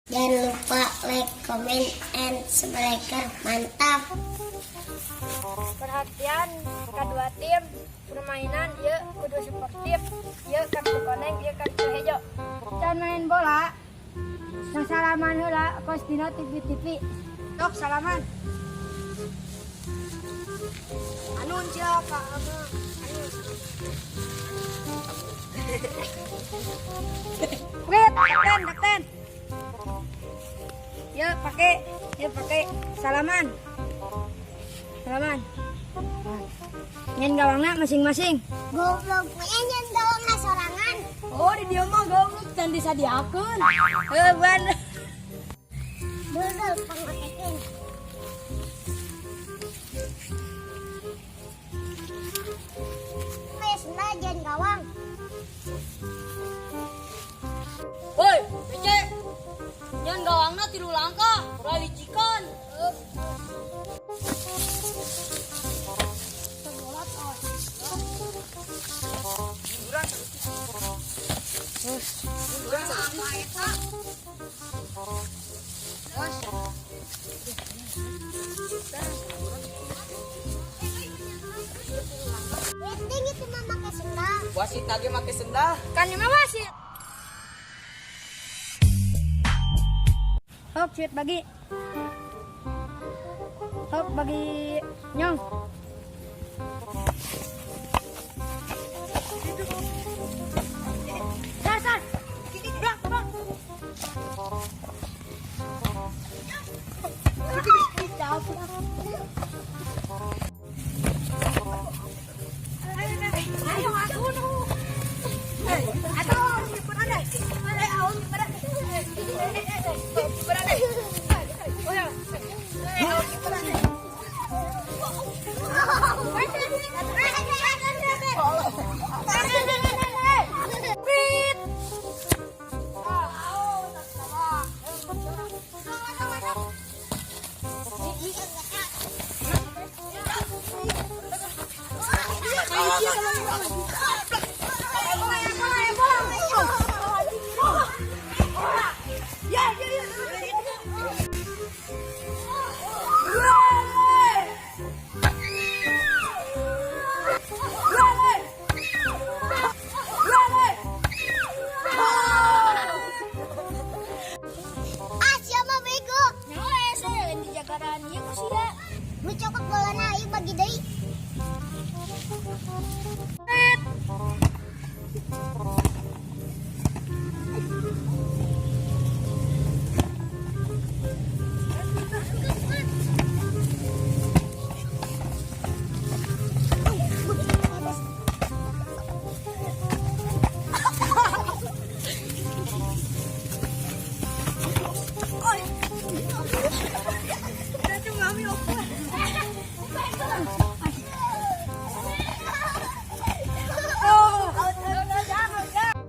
Jangan lupa like, comment, and subscribe. Mantap. Perhatian kedua tim, permainan ieu kudu sportif. Ieu kartu koneng, ieu kartu hejo. Can main bola, salaman heula kos dina TV-TV. Tok salaman. Anun sia ka ama. Wait, kapten, kapten. Yuk pakai, yuk pakai salaman. Salaman. Nyen gawangna masing-masing. Goblok, nyen gawangna sorangan. Oh, di dia mah goblok can disadiakeun. Heuh, ban. Dudul pangotekeun. Kayak sendal jangan gawang. Woi, PC. Nyen gawangna tilu langkah, ralicikan. Penting itu mah make sendal. Wasit lagi make sendal. Kan ini mah wasit. Hop, shoot bagi. Hop, bagi nyong. Sar, sar. Blok, blok. Ayo, aku nu. Atau ada. Ah, siapa bego? Nyawa saya lain dijagaran ieu ku sia. Nu cokot bolana ieu bagi deui.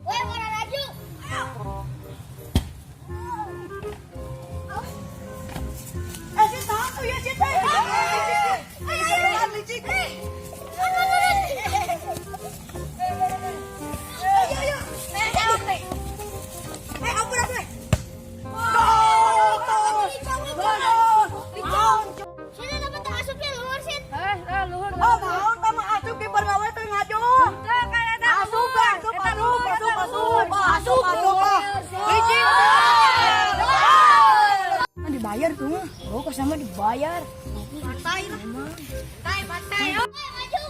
Weh, mana laju? Sudah dapat asupnya luhur sih. Eh, luhur. Oh, naon tah mah asup kiper gawe teu ngajo. Teu kan eta. Asup, asup, asup, asup, asup, asup, asup. Licin. Kan dibayar tuh mah. Oh, kok sama dibayar. Pantai lah. Pantai, pantai. Weh, maju.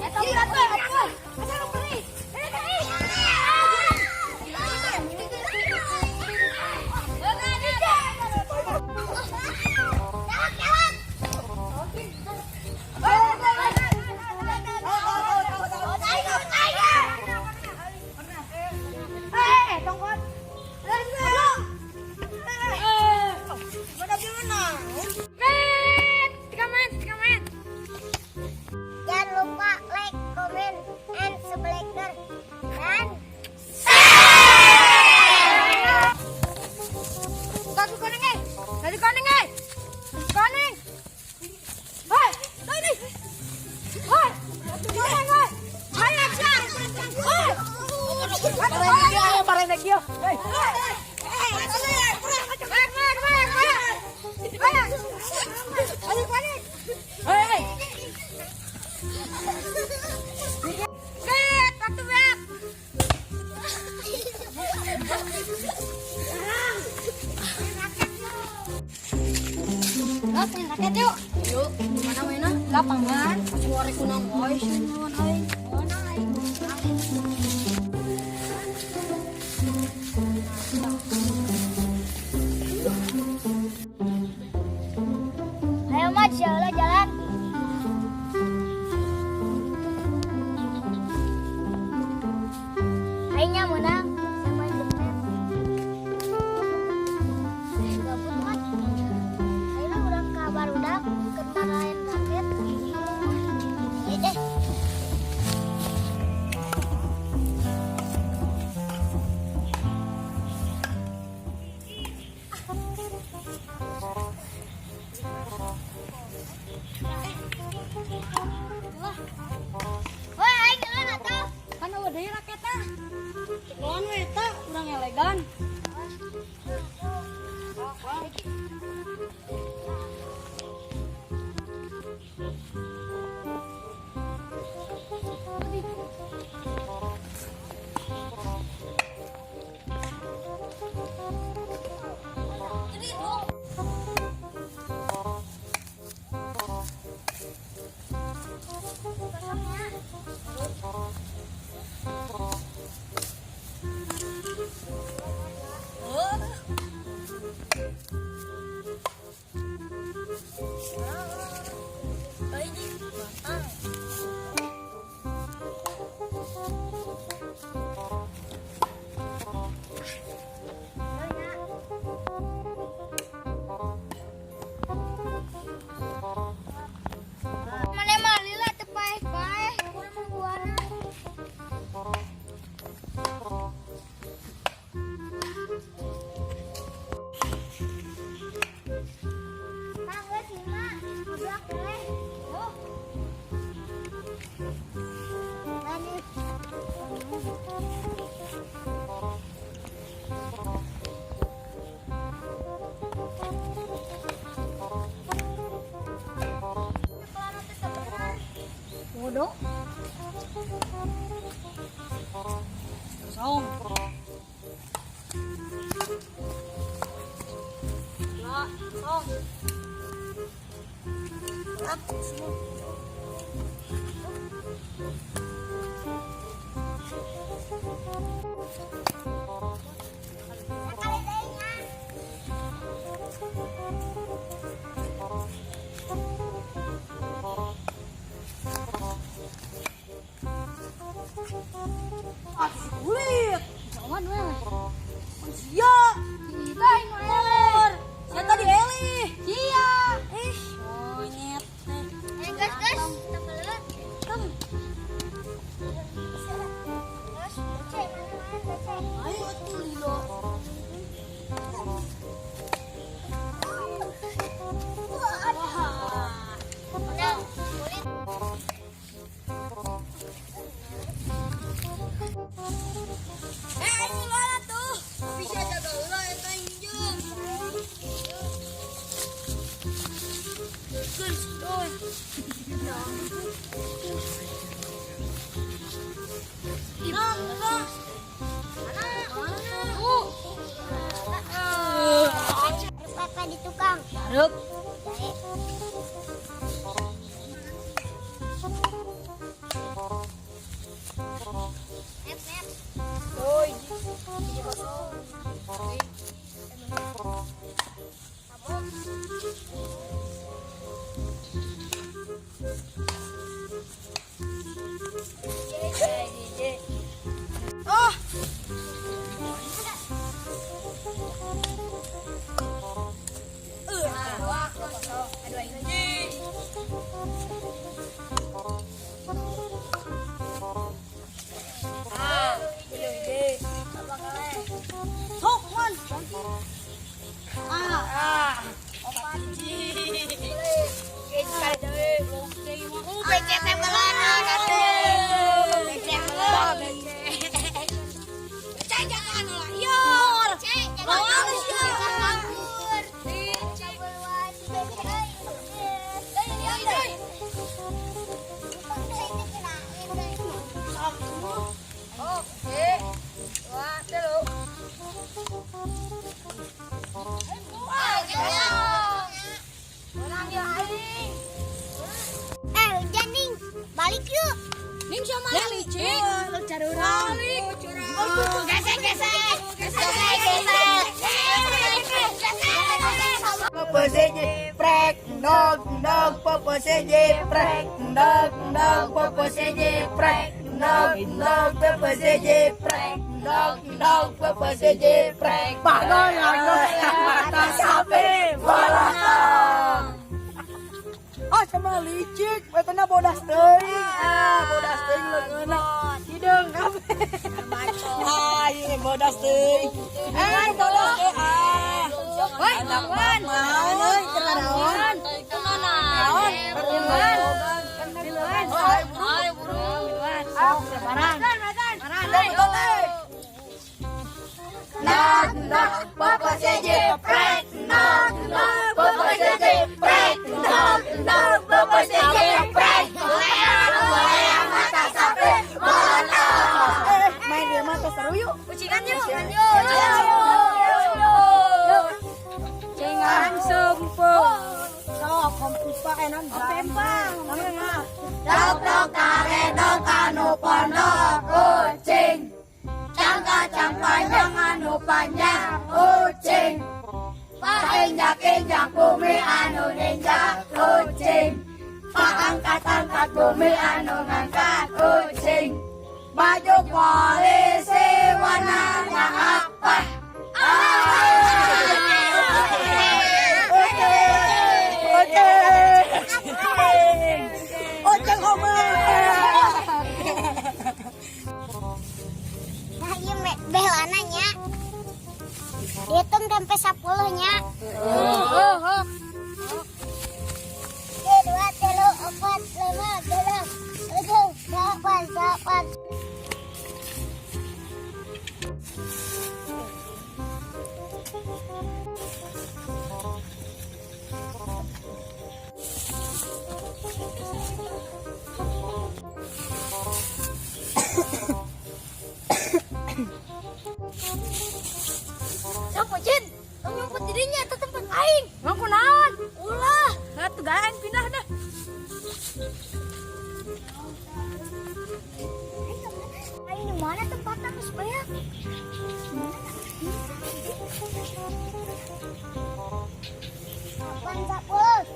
Eta berat we, atuh. Asa nu beli. Kelak, kelak. Tiger, tiger. Eh, tongkot. Mana menang? Red, tiga main, tiga main. Jangan lupa like, comment, Parenek ieu, parenek ieu. Hei. Hei. Bet, waktu bet. Lah, main raket yuk. Yuk, gimana mainnya? Lapangan. Suara kunang wae sih lawan aing. Mana aing? Ayo Mat, jalan jalan. Aingnya menang sama Jepet. Gabut Mat. Ayo urang ka barudak keur main raket. Eh, eh. Woi, aing duluan atuh. Kan eueuh deui raketna. Cekelan we eta, urang elegan. Mana mah lila teu paeh-paeh, kurang mah buana. Mangga sih, Mak. Ngobrol boleh. Oh. Lanjut. Sekolah teh bener. Bodoh. Kosong. Dua, kosong. Up, semua. Kali deui nya. Ah, si kulit. Jangan we. Sia. Kita nu eleh. Sia tadi elih. Sia. Ih, monyet teh. Eh, gas, gas. Tebeleun. Kem. Gas, bece, mana-mana bece. Ayo atuh lilo. Wah. Menang, kulit. Eh, aing duluan atuh. Bisa jaga heula eta injeun. Geus, doi. Nah, nah. Mana? Uh. Papa di tukang. Hareup. Baik. Nep, nep. Oi, hiji kosong. Kabur. Hiji. Ah, Dua kosong. Dua hiji. Ah, hiji hiji. Coba kalah. Oke. Dua, tilu. Menang ya aing. Eh, hujan ning. Balik yuk. Ning sama licik. Lu cari urang. Gesek, gesek. Gesek, gesek. Popo prek ndog ndog, popo seje prek ndog ndog, popo seje prek ndog ndog, popo seje prek ndog ndog, popo seje prek. Bagoy mata sapi bola. Ah, sama licik, etana bodas teuing. Ah, bodas teuing leungeunna. Hideung kabeh. Ah, ieu bodas teuing. Eh, bodas teuing. Ah. Woi, lawan. Naon euy, keur naon? Naon? Tiluan. Tiluan. Ayo buru. Ah, sebarang. Betul, eh. Nak nak popo seje prek nak nak popo seje prek nak nak popo seje prek goyang mata sapi bola. Eh, main dia mah seru yuk. Ucingan yuk. Yuk. Cengan sempung. Sok komputer enak. Pempang. Dok dok karedok anu pondok kucing. Cangka panjang anu panjang kucing. Painjak injak bumi anu ninjak kucing. Paangkat angkat bumi anu ngangkat kucing. Baju polisi warnanya apa? Kucing, kucing, kucing homer. Nah, ieu belana nya. Dihitung sampai 10 nya. Satu, dua, tiga, empat, lima, enam, tujuh, delapan, delapan. Siapa Jin? Tong nyumput dirinya itu tempat aing. Ngaku naon? Ulah. Atuh gaeng pindah dah. Ayo di mana tempatnya geus banyak? Delapan 10.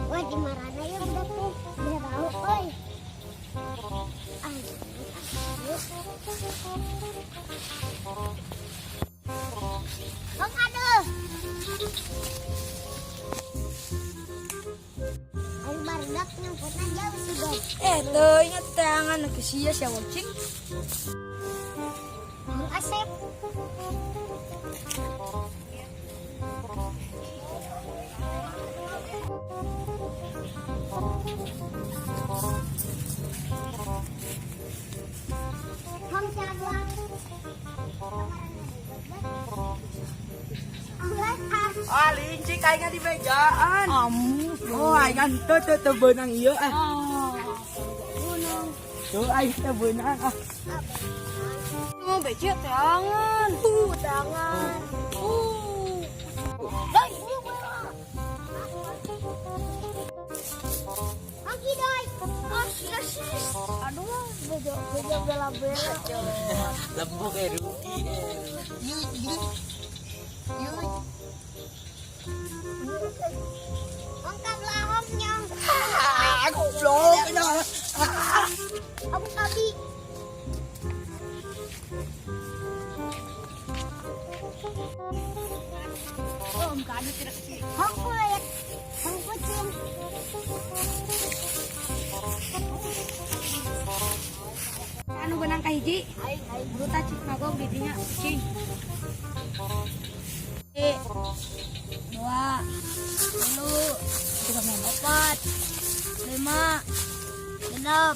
Wah, di mana ya budak teh? Udah tahu, oi. Ah, yuk. Bang aduh. Ayo barudak nyumputna jauh sih, Bang. Eh, teuing atuh teangan ke sia sia ucing. Bang Asep. Hong cabang. Ah, licik aing di bejaan. Amu. Oh, aing kan teu teu teu beunang ieu ah. Gunung. Tuh aing teu beunang ah. Mau becek tangan. Tangan. Doi, Angki doi. Aduh, bejo bejo bela bela. Lembok eh rugi. Ongkap lahong nyong. Ah, goblok ini. Aku kabi. Oh, kami tidak kecil. Hong kulit. Hong kucing. Anu benang kahiji. Aing aing buta cik magong di dinya kucing. Dua, tilu, empat, lima, genep.